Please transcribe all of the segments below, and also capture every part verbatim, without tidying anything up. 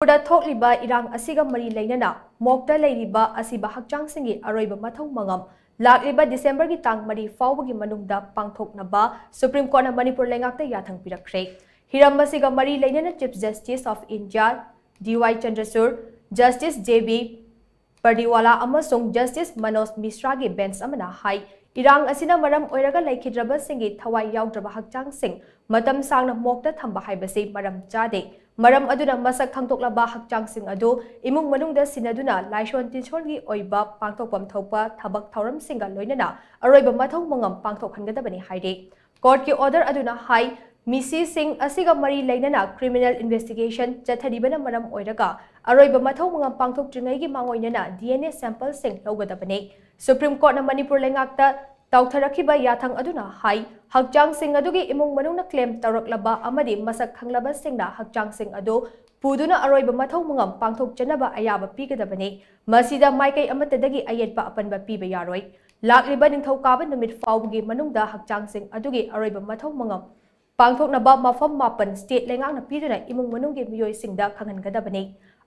ꯃꯅꯤꯄꯨꯔꯗ ꯊꯣꯛꯂꯤꯕ ꯏꯔꯥꯡ ꯑꯁꯤꯒ ꯃꯔꯤ ꯂꯩꯅꯅ ꯃꯣꯛꯇ ꯂꯩꯔꯤꯕ ꯑꯁꯤꯕ ꯍꯛꯆꯥꯡꯁꯤꯡꯒꯤ ꯑꯔꯣꯏꯕ ꯃꯊꯧ ꯃꯉꯝ ꯂꯥꯛꯂꯤꯕ ꯗꯤꯁꯦꯝꯕꯔꯒꯤ ꯇꯥꯡ ꯃꯔꯤ ꯐꯥꯎꯕꯒꯤ ꯃꯅꯨꯡꯗ ꯄꯥꯡꯊꯣꯛꯅꯕ ꯁꯨꯄ꯭ꯔꯤꯝ ꯀꯣꯔꯠꯅ ꯃꯅꯤꯄꯨꯔ ꯂꯩꯉꯥꯛꯇ ꯌꯥꯊꯪ ꯄꯤꯔꯛꯈ꯭ꯔꯦ꯫ ꯍꯤꯔꯝ ꯑꯁꯤꯒ ꯃꯔꯤ ꯂꯩꯅꯅ chief justice of India D Y Chandrachud, justice J B Pardiwala ꯑꯃꯁꯨꯡ ꯖꯁꯇꯤꯁ ꯃꯅꯣꯖ ꯃꯤꯁ꯭ꯔꯥꯒꯤ ꯕꯦꯟꯆ ꯑꯃꯅ ꯍꯥꯏ, ꯏꯔꯥꯡ ꯑꯁꯤꯅ ꯃꯔꯝ ꯑꯣꯏꯔꯒ ꯂꯩꯈꯤꯗ꯭ꯔꯕꯁꯤꯡꯒꯤ ꯊꯋꯥꯏ ꯌꯥꯎꯗ꯭ꯔꯕ ꯍꯛꯆꯥꯡꯁꯤꯡ ꯃꯇꯝ ꯁꯥꯡꯅ ꯃꯣꯛꯇ ꯊꯝꯕ ꯍꯥꯏꯕꯁꯤ ꯃꯔꯝ ꯆꯥꯗꯦ꯫ ꯃꯔꯝ ꯑꯗꯨꯅ ꯃꯁꯛ ꯈꯪꯗꯣꯛꯂꯕ ꯍꯛꯆꯥꯡꯁꯤꯡ ꯑꯗꯨ ꯏꯃꯨꯡ ꯃꯅꯨꯡꯗ ꯁꯤꯟꯅꯗꯨꯅ ꯂꯥꯏꯁꯣꯟ ꯇꯤꯟꯁꯣꯟꯒꯤ ꯑꯣꯏꯕ ꯄꯥꯡꯊꯣꯛꯐꯝ ꯊꯣꯛꯄ ꯊꯕꯛ ꯊꯧꯔꯝꯁꯤꯡꯒ ꯂꯣꯏꯅꯅ ꯑꯔꯣꯏꯕ ꯃꯊꯧ ꯃꯉꯝ ꯄꯥꯡꯊꯣꯛꯍꯟꯒꯗꯕꯅꯤ ꯍꯥꯏꯔꯤ꯫ ꯀꯣꯔꯠꯀꯤ ꯑꯣꯔꯗꯔ ꯑꯗꯨꯅ ꯍꯥꯏ, ꯃꯤꯁꯤꯁꯤꯡ ꯑꯁꯤꯒ ꯃꯔꯤ ꯂꯩꯅꯅ ꯀ꯭ꯔꯤꯃꯤꯅꯦꯜ ꯏꯟꯚꯦꯁꯇꯤꯒꯦꯁꯟ ꯆꯠꯊꯔꯤꯕꯅ ꯃꯔꯝ ꯑꯣꯏꯔꯒ ꯑꯔꯣꯏꯕ ꯃꯊꯧ ꯃꯉꯝ ꯄꯥꯡꯊꯣꯛꯇ꯭ꯔꯤꯉꯩꯒꯤ ꯃꯥꯡꯑꯣꯏꯅꯅ ꯗꯤ ꯑꯦꯟ ꯑꯦ ꯁꯦꯝꯄꯜꯁꯤꯡ ꯂꯧꯒꯗꯕꯅꯤ꯫ ꯁꯨꯄ꯭ꯔꯤꯝ ꯀꯣꯔꯠꯅ ꯃꯅꯤꯄꯨꯔ ꯂꯩꯉꯥꯛꯇ ꯇꯥꯎꯊꯔꯛꯈꯤꯕ ꯌꯥꯊꯪ ꯑꯗꯨꯅ ꯍꯥꯏ, ꯍꯛꯆꯥꯡꯁꯤꯡ ꯑꯗꯨꯒꯤ ꯏꯃꯨꯡ ꯃꯅꯨꯡꯅ ꯀ꯭ꯂꯦꯝ ꯇꯧꯔꯛꯂꯕ ꯑꯃꯗꯤ ꯃꯁꯛ ꯈꯪꯂꯕꯁꯤꯡꯅ ꯍꯛꯆꯥꯡꯁꯤꯡ ꯑꯗꯨ ꯄꯨꯗꯨꯅ ꯑꯔꯣꯏꯕ ꯃꯊꯧ ꯃꯉꯝ ꯄꯥꯡꯊꯣꯛꯆꯅꯕ ꯑꯌꯥꯕ ꯄꯤꯒꯗꯕꯅꯤ꯫ ꯃꯁꯤꯗ ꯃꯥꯏꯀꯩ ꯑꯃꯠꯇꯗꯒꯤ ꯑꯌꯦꯠꯄ ꯑꯄꯟꯕ ꯄꯤꯕ ꯌꯥꯔꯣꯏ꯫ ꯂꯥꯛꯂꯤꯕ ꯅꯤꯡꯊꯧꯀꯥꯕ ꯅꯨꯃꯤꯠ ꯐꯥꯎꯕꯒꯤ ꯃꯅꯨꯡꯗ ꯍꯛꯆꯥꯡꯁꯤꯡ ꯑꯗꯨꯒꯤ ꯑꯔꯣꯏꯕ ꯃꯊꯧ ꯃꯉꯝ ꯄꯥꯡꯊꯣꯛꯅꯕ ꯃꯐꯝ ꯃꯥꯄꯟ ꯁ꯭ꯇꯦꯠ ꯂꯩꯉꯥꯛꯅ ꯄꯤꯗꯨꯅ ꯏꯃꯨꯡ ꯃꯅꯨꯡꯒꯤ ꯃꯤꯑꯣꯏꯁꯤꯡꯗ ꯈꯪꯍꯟꯒꯗꯕꯅꯤ꯫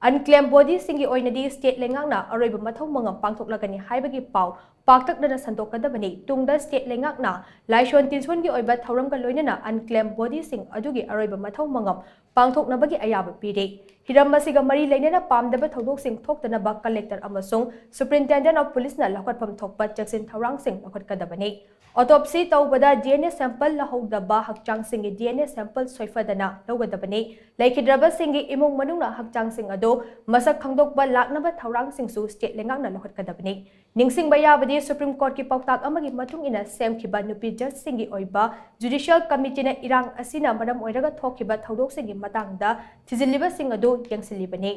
ꯑꯟꯀ꯭ꯂꯦꯝ ꯕꯣꯗꯤꯁꯤꯡꯒꯤ ꯑꯣꯏꯅꯗꯤ ꯁ꯭ꯇꯦꯠ ꯂꯩꯉꯥꯛꯅ ꯑꯔꯣꯏꯕ ꯃꯊꯧ ꯃꯉꯝ ꯄꯥꯡꯊꯣꯛꯂꯒꯅꯤ ꯍꯥꯏꯕꯒꯤ ꯄꯥꯎ ꯄꯥꯛꯇꯛꯅꯅ ꯁꯟꯗꯣꯛꯀꯗꯕꯅꯤ꯫ ꯇꯨꯡꯗ ꯁ꯭ꯇꯦꯠ ꯂꯩꯉꯥꯛꯅ ꯂꯥꯏꯁꯣꯟ ꯇꯤꯟꯁꯣꯟꯒꯤ ꯑꯣꯏꯕ ꯊꯧꯔꯝꯒ ꯂꯣꯏꯅꯅ ꯑꯟꯀ꯭ꯂꯦꯝ ꯕꯣꯗꯤꯁꯤꯡ ꯑꯗꯨꯒꯤ ꯑꯔꯣꯏꯕ ꯃꯊꯧ ꯃꯉꯝ ꯄꯥꯡꯊꯣꯛꯅꯕꯒꯤ ꯑꯌꯥꯕ ꯄꯤꯔꯤ꯫ ꯍꯤꯔꯝ ꯑꯁꯤꯒ ꯃꯔꯤ ꯂꯩꯅꯅ ꯄꯥꯝꯗꯕ ꯊꯧꯗꯣꯛꯁꯤꯡ ꯊꯣꯛꯇꯅꯕ ꯀꯂꯦꯛꯇꯔ ꯑꯃꯁꯨꯡ ꯁꯨꯄ꯭ꯔꯤꯟꯇꯦꯟꯗꯦꯟꯠ ꯑꯣꯐ ꯄꯨꯂꯤꯁꯅ ꯂꯧꯈꯠꯐꯝ ꯊꯣꯛꯄ ꯆꯦꯛꯁꯤꯟ ꯊꯧꯔꯥꯡꯁꯤꯡ ꯂꯧꯈꯠꯀꯗꯕꯅꯤ꯫ ꯑꯣꯇꯣꯞꯁꯤ ꯇꯧꯕꯗ ꯗꯤ ꯑꯦꯟ ꯑꯦ ꯁꯦꯝꯄꯜ ꯂꯧꯍꯧꯗꯕ ꯍꯛꯆꯥꯡꯁꯤꯡꯒꯤ ꯗꯤ ꯑꯦꯟ ꯑꯦ ꯁꯦꯝꯄꯜ ꯁꯣꯏꯐꯗꯅ ꯂꯧꯒꯗꯕꯅꯤ꯫ ꯂꯩꯈꯤꯗ꯭ꯔꯕꯁꯤꯡꯒꯤ ꯏꯃꯨꯡ ꯃꯅꯨꯡꯅ ꯍꯛꯆꯥꯡꯁꯤꯡ ꯑꯗꯨ ꯃꯁꯛ ꯈꯪꯗꯣꯛꯄ ꯂꯥꯛꯅꯕ ꯊꯧꯔꯥꯡꯁꯤꯡꯁꯨ ꯁ꯭ꯇꯦꯠ ꯂꯩꯉꯥꯛꯅ ꯂꯧꯈꯠꯀꯗꯕꯅꯤ꯫ ꯅꯤꯡꯁꯤꯡꯕ ꯌꯥꯕꯗꯤ, ꯁꯨꯄ꯭ꯔꯤꯝ ꯀꯣꯔꯠꯀꯤ ꯄꯥꯎꯇꯥꯛ ꯑꯃꯒꯤ ꯃꯇꯨꯡ ꯏꯟꯅ ꯁꯦꯝꯈꯤꯕ ꯅꯨꯄꯤ ꯖꯖꯁꯤꯡꯒꯤ ꯑꯣꯏꯕ ꯖꯨꯗꯤꯁꯤꯌꯦꯜ ꯀꯃꯤꯇꯤꯅ ꯏꯔꯥꯡ ꯑꯁꯤꯅ ꯃꯔꯝ ꯑꯣꯏꯔꯒ ꯊꯣꯛꯈꯤꯕ ꯊꯧꯗꯣꯛꯁꯤꯡꯒꯤ ꯃꯇꯥꯡꯗ ꯊꯤꯖꯤꯜꯂꯤꯕꯁꯤꯡ ꯑꯗꯨ ꯌꯦꯡꯁꯤꯜꯂꯤꯕꯅꯤ꯫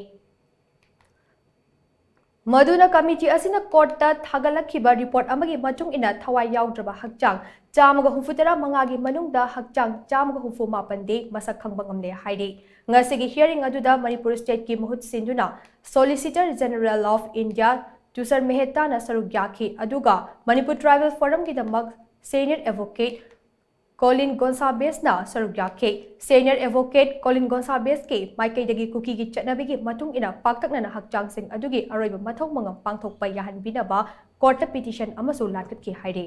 ꯃꯗꯨꯅ ꯀꯃꯤꯇꯤ ꯑꯁꯤꯅ ꯀꯣꯔꯠꯇ ꯊꯥꯒꯠꯂꯛꯈꯤꯕ ꯔꯤꯄꯣꯔꯠ ꯑꯃꯒꯤ ꯃꯇꯨꯡ ꯏꯟꯅ ꯊꯋꯥꯏ ꯌꯥꯎꯗ꯭ꯔꯕ ꯍꯛꯆꯥꯡ ꯆꯥꯝꯃꯒ ꯍꯨꯝꯐꯨꯇꯔꯥ ꯃꯉꯥꯒꯤ ꯃꯅꯨꯡꯗ ꯍꯛꯆꯥꯡ ꯆꯥꯝꯃꯒ ꯍꯨꯝꯐꯨ ꯃꯥꯄꯟꯗꯤ ꯃꯁꯛ ꯈꯪꯕ ꯉꯝꯂꯦ ꯍꯥꯏꯔꯤ꯫ ꯉꯁꯤꯒꯤ ꯍꯤꯌꯔꯤꯡ ꯑꯗꯨꯗ ꯃꯅꯤꯄꯨꯔ ꯁ꯭ꯇꯦꯠꯀꯤ ꯃꯍꯨꯠ ꯁꯤꯟꯗꯨꯅ ꯁꯣꯂꯤꯁꯤꯇꯔ ꯖꯦꯅꯔꯦꯜ ꯑꯣꯐ ꯏꯟꯗꯤꯌꯥ ꯇꯨꯁꯥꯔ ꯃꯦꯍꯇꯥꯅ ꯁꯔꯨꯛ ꯌꯥꯈꯤ, ꯑꯗꯨꯒ ꯃꯅꯤꯄꯨꯔ ꯇ꯭ꯔꯥꯏꯕꯦꯜ ꯐꯣꯔꯝꯒꯤꯗꯃꯛ ꯁꯦꯅꯤꯌꯔ ꯑꯦꯗꯚꯣꯀꯦꯠ ꯀꯣꯂꯤꯟ ꯒꯣꯟꯁꯥꯕꯦꯁꯅ ꯁꯔꯨꯛ ꯌꯥꯈꯤ꯫ Senior Advocate ꯀꯣꯂꯤꯟ ꯒꯣꯟꯁꯥꯕꯦꯁꯀꯤ ꯃꯥꯏꯀꯩꯗꯒꯤ ꯀꯨꯀꯤꯒꯤ ꯆꯠꯅꯕꯤꯒꯤ ꯃꯇꯨꯡ ꯏꯟꯅ ꯄꯥꯛꯇꯛꯅꯅ ꯍꯛꯆꯥꯡꯁꯤꯡ ꯑꯗꯨꯒꯤ ꯑꯔꯣꯏꯕ ꯃꯊꯧ ꯃꯉꯝ ꯄꯥꯡꯊꯣꯛꯄ ꯌꯥꯍꯟꯕꯤꯅꯕ ꯀꯣꯔꯠꯇ ꯄꯤꯇꯤꯁꯟ ꯑꯃꯁꯨ ꯂꯥꯟꯒꯠꯈꯤ ꯍꯥꯏꯔꯤ꯫